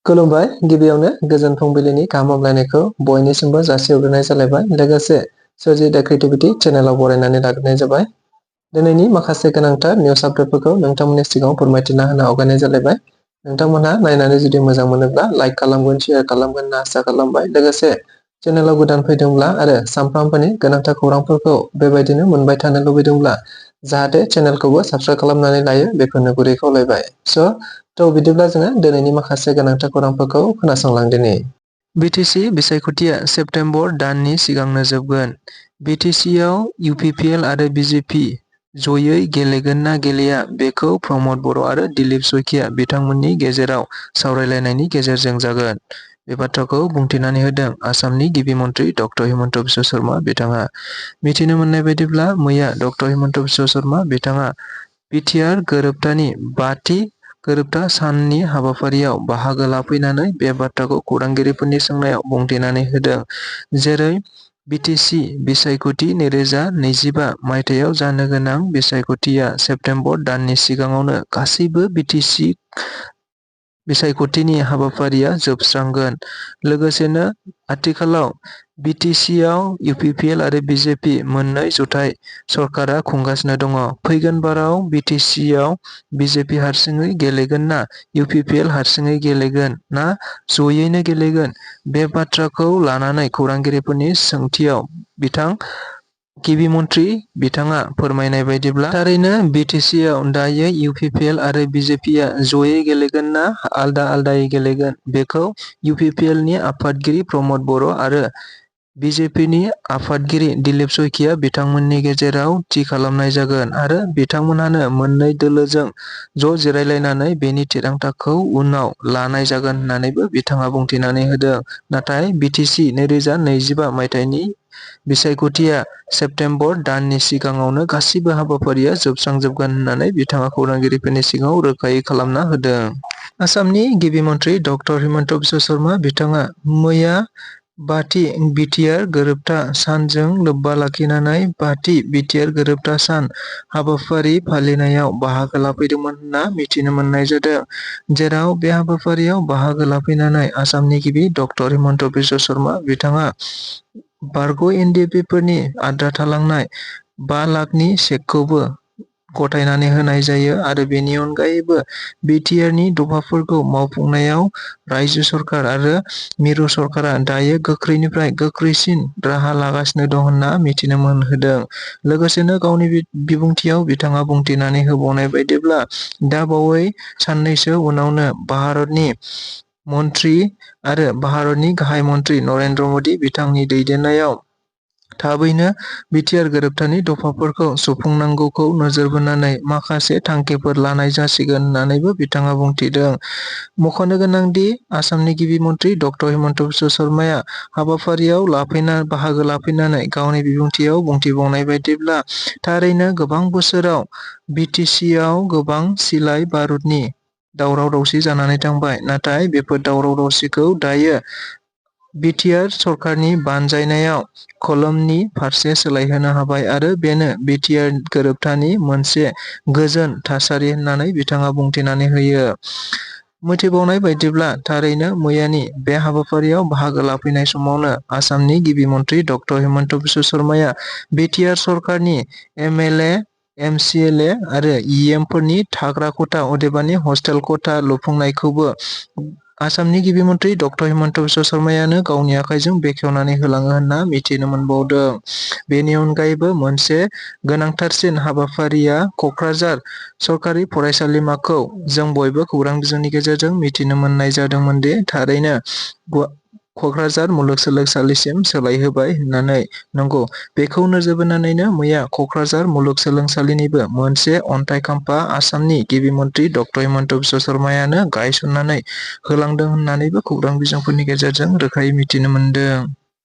खुलुमबाय गिबियावनो गोजोन फुंबिलिनि गाहाम हामलायनायखौ बयनिसिमबो जासिहरग्रोनाय जालायबाय लोगोसे स्वrji The Creativity चेनेलाव बरायनानै लाग्रोनाय जाबाय। दिनैनि माखासे गोनांथार निउस आपडेटफोरखौ नोंथांमोननि सिगाङाव फोरमायथिना होनो आवगायनाय जालायबाय। नोंथांमोनहा नायनानै जुदि मोजां मोनोब्ला लाइक खालामगोन शेयार खालामगोन होनना आसा खालामबाय। लोगोसे चेनेलाव गोदान फैदोंब्ला आरो सानफ्रामबोनि गोनांथार खौरांफोरखौ बेबायदिनो मोनबाय थानो लुबैदोंब्ला जाहाथे चेनेलखौबो साबस्क्राइब खालामनानै लायो बेखौनो गुरै खावलायबाय। बिदिब्ला जोङो दिनैनि माखासे गोनांथार खौरांफोरखौ खोनासंलांदिनि। BTC बिसायख'थिया सेप्तेम्बर दाननि सिगांनो जोबगोन। BTCआव UPPL आरो BJP जयै गेलेगोन ना गेलेया बेखौ प्रमद बर' आरो दिलीप शइकिया बिथांमोननि गेजेराव सावरायलायनायनि गेजेरजों जागोन। बे बाथ्राखौ बुंथिनानै होदों आसामनि गिबि मन्थ्रि डक्टर हिमन्त बिश्व शर्मा बिथाङा। मिथिनो मोननाय बायदिब्ला मैया डक्टर हिमन्त बिश्व शर्मा बिथाङा बिटिआर गोरोबथानि 5थि गोरोबथा साननि हाबाफारियाव बाहागो लाफैनानै बे बाथ्राखौ खौरांगिरिफोरनि सोंनायाव बुंथिनानै होदों। जेरै BTC बिसायख'थि 2025 मायथाइयाव जानो गोनां बिसायख'थिया सेप्तेम्बर दाननि सिगाङावनो गासैबो BTC बिसायख'थिनि हाबाफारिया जोबस्रांगोन। लोगोसेनो आथिखालाव BTCआव UPPL आरो BJP मोननै जुथाइ सरकारा खुंगासिनो दङ। फैगोन बाराव BTCआव BJP हारसिङै गेलेगोन ना UPPL हारसिङै गेलेगोन ना जयैनो गेलेगोन बे बाथ्राखौ लानानै खौरांगिरिफोरनि सोंथियाव गिबि मन्थ्रि बिथाङा फोरमायनाय बायदिब्ला थारैनो BTCआव दायो UPPL आरो BJPआ जयै गेलेगोन ना आलदा आलदायै गेलेगोन बेखौ UPPLनि आफादगिरि प्रमद बर' आरो BJPनि आफादगिरि दिलीप शइकिया बिथांमोननि गेजेराव थि खालामनाय जागोन आरो बिथांमोनहानो मोननै दोलोजों ज' जिरायलायनानै बेनि थिरांथाखौ उनाव लानाय जागोन होननानैबो बिथाङा बुंथिनानै होदों। नाथाय BTC 2025 मायथाइनि बिसायख'थिया सेप्तेम्बर दाननि सिगाङावनो गासिबो हाबाफारिया जोबस्रांजोबगोन होननानै बिथाङा खौरांगिरिफोरनि सिगाङाव रोखायै खालामना होदों। आसामनि गिबि मन्थ्रि डक्टर हिमन्त बिश्व शर्मा बिथाङा मैया 5थि बिटिआर गोरोबथा सानजों लोब्बा लाखिनानै 5थि बिटिआर गोरोबथा सान हाबाफारि फालिनायाव बाहागो लाफैदोंमोन होनना मिथिनो मोननाय जादों। जेराव बे हाबाफारियाव बाहागो लाफैनानै आसामनि गिबि डक्टर हिमन्त बिश्व शर्मा बिथाङा बारग' एनडिएफबिफोरनि आद्रा थालांनाय 5 लाखनि चेकखौबो गथायनानै होनाय जायो आरो बेनि अनगायैबो बिटिआरनि दफाफोरखौ मावफुंनायाव रायजो सरकार आरो मिरु सरकारा दायो गोख्रैनिफ्राय गोख्रैसिन राहा लागासिनो दं होनना मिथिनो मोनहोदों। लोगोसेनो गावनि बिबुंथियाव बिथाङा बुंथिनानै होबावनाय बायदिब्ला दा बावै साननैसो उनावनो भारतनि मन्थ्रि आरो भारतनि गाहाय मन्थ्रि नरेन्द्र मदि बिथांनि दैदेननायाव थाबैनो बिटिआर गोरोबथानि दफाफोरखौ सुफुंनांगौखौ नोजोर बोनानै माखासे थांखिफोर लानाय जासिगोन होननानैबो बिथाङा बुंथिदों। मख'नो गोनांदि आसामनि गिबि मन्थ्रि डक्टर हिमन्त बिश्व शर्माया हाबाफारियाव बाहागो लाफैनानै गावनि बिबुंथियाव बुंथिबावनाय बायदिब्ला थारैनो गोबां बोसोराव BTCआव गोबां सिलाइ बारुदनि दावराव दावसि जानानै थांबाय नाथाय बेफोर दावराव दावसिखौ दायो बिटिआर सरकारनि बानजायनायाव खलमनि फारसे सोलायहोनो हाबाय आरो बेनो बिटिआर गोरोबथानि मोनसे गोजोन थासारि होननानै बिथाङा बुंथिनानै होयो। मिथिबावनाय बायदिब्ला थारैनो मैयानि बे हाबाफारियाव बाहागो लाफैनाय समावनो आसामनि गिबि मन्थ्रि डक्टर हिमन्त बिश्व शर्माया बिटिआर सरकारनि MLA MCLA आरो EMफोरनि थाग्रा खथा अदेबानि हस्टेल खथा लुफुंनायखौबो आसामनि गिबि मन्थ्रि डक्टर हिमन्त बिश्व शर्मायानो गावनि आखाइजों बेखेवनानै होलाङो होनना मिथिनो मोनबावदों। बेनि अनगायैबो मोनसे गोनांथारसिन हाबाफारिया क'क्राझार सरकारि फरायसालिमाखौ जों बयबो खौरां बिजोंनि गेजेरजों मिथिनो मोननाय जादोंमोन दि थारैनो क'क्राझार मुलुगसोलोंसालिसिम सोलायहोबाय होननानै। नंगौ, बेखौ नोजोर बोनानैनो मैया क'क्राझार मुलुगसोलोंसालिनिबो मोनसे अन्थाइ खाम्फा आसामनि गिबि मन्थ्रि डक्टर हिमन्त बिश्व शर्मायानो गायसननानै होलांदों होननानैबो खौरां बिजोंफोरनि गेजेरजों रोखायै मिथिनो मोनदों।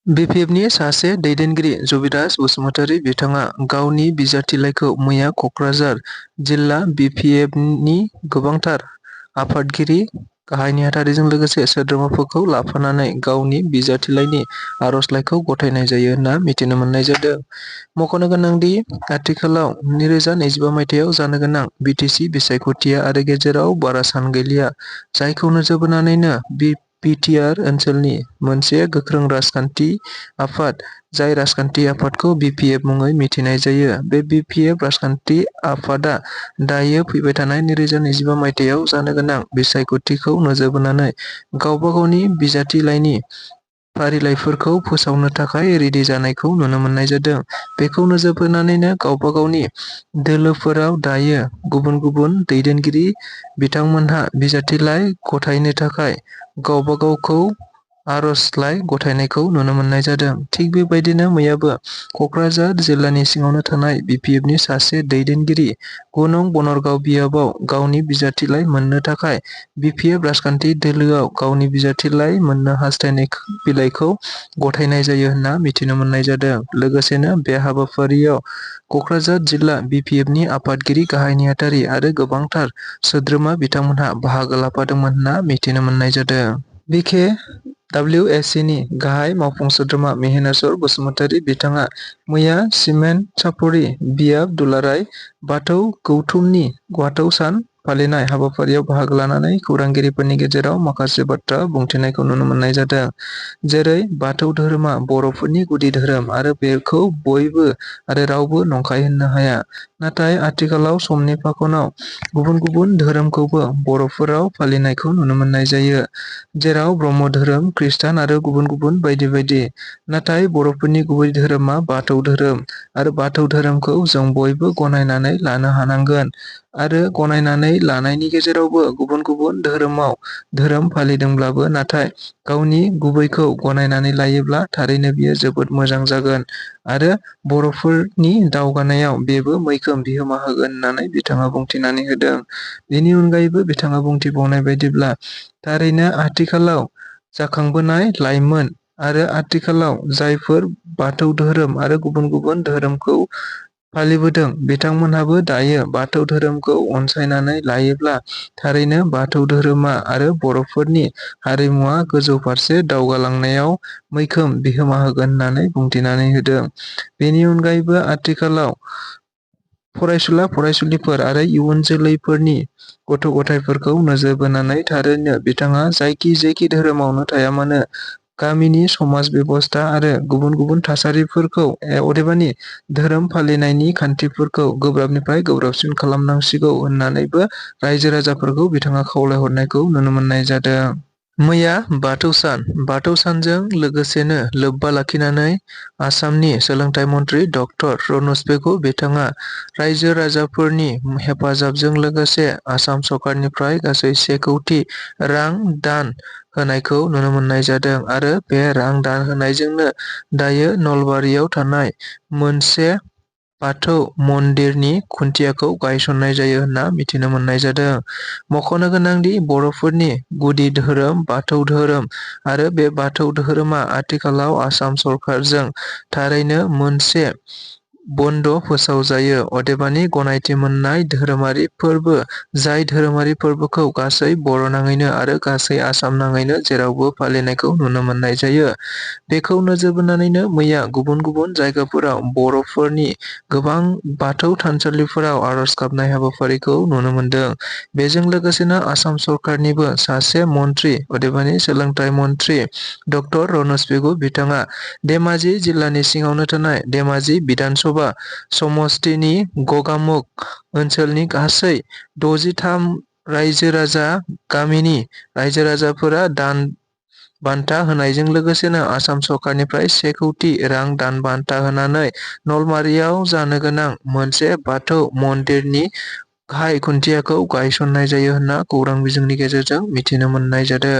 BPFनि सासे दैदेनगिरि जबिदास बसुमतारी बिथाङा गावनि बिजाथिलाइखौ मैया क'क्राझार जिल्ला BPFनि गोबांथार आफादगिरि गाहाय नेहाथारिजों लोगोसे सोद्रोमाफोरखौ लाफानानै गावनि बिजाथिलाइनि आर'जलाइखौ गथायनाय जायो होनना मिथिनो मोननाय जादों। मख'नो गोनांदि आथिखालाव 2025 मायथाइयाव जानो गोनां बिटिसि बिसायख'थिया आरो गेजेराव बारा सान गैलिया, जायखौ नोजोर बोनानैनो बिटिआर ओनसोलनि मोनसे गोख्रों राजखान्थि आफाद, जाय राजखान्थि आफादखौ बिपिएफ मुङै मिथिनाय जायो। बे बिपिएफ राजखान्थि आफादा दायो फैबाय थानाय 2025 मायथाइयाव जानो गोनां बिसायख'थिखौ नोजोर बोनानै गावबा गावनि बिजाथिलाइनि फारिलाइफोरखौ फोसावनो थाखाय रेडि जानायखौ नुनो मोननाय जादों। बेखौ नोजोर बोनानैनो गावबा गावनि दोलोफोराव दायो गुबुन गुबुन दैदेनगिरि बिथांमोनहा बिजाथिलाइ गथायनो थाखाय गावबा गावखौ आर'जलाइ गथायनायखौ नुनो मोननाय जादों। थिग बेबायदिनो मैयाबो क'क्राझार जिल्लानि सिङावनो थानाय बिपिएफनि सासे दैदेनगिरि गनं बनरगाव बियाबाव गावनि बिजाथिलाइ मोननो थाखाय बिपिएफ राजखान्थि दोलोआव गावनि बिजाथिलाइ मोननो हास्थायनाय बिलाइखौ गथायनाय जायो होनना मिथिनो मोननाय जादों। लोगोसेनो बे हाबाफारियाव क'क्राझार जिल्ला बिपिएफनि आफादगिरि, गाहाय नेहाथारि आरो गोबांथार सोद्रोमा बिथांमोनहा बाहागो लाफादोंमोन होनना मिथिनो मोननाय जादों। बिकेडब्लिउएसिनि गाहाय मावफुं सोद्रोमा मेहेनेश्वर बसुमतारी बिथाङा मैया सिमेन्ट सापरि बियाब दुलाराय बाथौ गौथुमनि बाथौ सान फालिनाय हाबाफारियाव बाहागो लानानै खौरांगिरिफोरनि गेजेराव माखासे बाथ्रा बुंथिनायखौ नुनो मोननाय जादों। जेरै बाथौ धोरोमा बर'फोरनि गुदि धोरोम आरो बेखौ बयबो आरो रावबो नंखाय होननो हाया। नाथाय आथिखालाव समनि फाखनाव गुबुन गुबुन धोरोमखौबो बर'फोराव फालिनायखौ नुनो मोननाय जायो। जेराव ब्रह्म धोरोम, खृष्टान आरो गुबुन गुबुन बायदि बायदि। नाथाय बर'फोरनि गुबै धोरोमा बाथौ धोरोम आरो बाथौ धोरोमखौ जों बयबो गनायनानै लानो हानांगोन आरो गनायनानै लानायनि गेजेरावबो गुबुन गुबुन धोरोम फालिदोंब्लाबो नाथाय गावनि गुबैखौ गनायनानै लायोब्ला थारैनो बियो जोबोद मोजां जागोन आरो बर'फोरनि दावगानायाव बेबो मैखोम बिहोमा होगोन होननानै बिथाङा बुंथिनानै होदों। बेनि अनगायैबो बिथाङा बुंथिबावनाय बायदिब्ला थारैनो आथिखालाव जाखांबोनाय लाइमोन आरो आथिखालाव जायफोर बाथौ धोरोम आरो गुबुन गुबुन धोरोमखौ फालिबोदों बिथांमोनहाबो दायो बाथौ धोरोमखौ अनसायनानै लायोब्ला थारैनो बाथौ धोरोमा आरो बर'फोरनि हारिमुवा गोजौ फारसे दावगालांनायाव मैखोम बिहोमा होगोन होननानै बुंथिनानै होदों। बेनि अनगायैबो आथिखालाव फरायसुला फरायसुलिफोर आरो इयुन जोलैफोरनि गथ' गथायफोरखौ नोजोर बोनानै थारैनो बिथाङा जेखि धोरोमावनो थाया मानो गामिनि समाज बेबस्था आरो गुबुन गुबुन थासारिफोरखौ अदेबानि धोरोम फालिनायनि खान्थिफोरखौ गोब्राबनिफ्राय गोब्राबसिन खालामनांसिगौ होननानैबो रायजो राजाफोरखौ बिथाङा खावलायहरनायखौ नुनो मोननाय जादों। मैया बाथौ सानजों लोगोसेनो लोब्बा लाखिनानै आसामनि सोलोंथाइ मन्त्रि डक्टर रनज पेगु बिथाङा रायजो राजाफोरनि हेफाजाबजों लोगोसे आसाम सरकारनिफ्राय गासै 1 कौटि रां दान होनायखौ नुनो मोननाय जादों आरो बे रां दान होनायजोंनो दायो नलबारियाव थानाय मोनसे बाथौ मन्दिरनि खुन्थियाखौ गायसननाय जायो होनना मिथिनो मोननाय जादों। मख'नो गोनांदि बर'फोरनि गुदि धोरोम बाथौ धोरोम आरो बे बाथौ धोरोमा आथिखालाव आसाम सरकारजों थारैनो मोनसे बन्द फोसावजायो अदेबानि गनायथि मोननाय धोरोमारि फोरबो, जाय धोरोमारि फोरबोखौ गासै बर' नाङैनो आरो गासै आसाम नाङैनो जेरावबो फालिनायखौ नुनो मोननाय जायो। बेखौ नोजोर बोनानैनो मैया गुबुन गुबुन जायगाफोराव बर'फोरनि गोबां बाथौ थानसालिफोराव आर'ज गाबनाय हाबाफारिखौ नुनो मोनदों। बेजों लोगोसेनो आसाम सरकारनिबो सासे मन्त्रि अदेबानि सोलोंथाइ मन्त्रि डक्टर रनज पेगु बिथाङा धेमाजि जिल्लानि सिङावनो थानाय धेमाजि बिधान सभा समस्तिनि गगामुख ओनसोलनि गासै 63 रायजो राजा गामिनि रायजो राजाफोरा दान बान्था होनायजों लोगोसेनो आसाम सरकारनिफ्राय 1 कौटि रां दान बान्था होनानै नलबारियाव जानो गोनां मोनसे बाथौ मन्दिरनि गाहाय खुन्थियाखौ गायसननाय जायो होनना खौरां बिजोंनि गेजेरजों मिथिनो मोननाय जादों।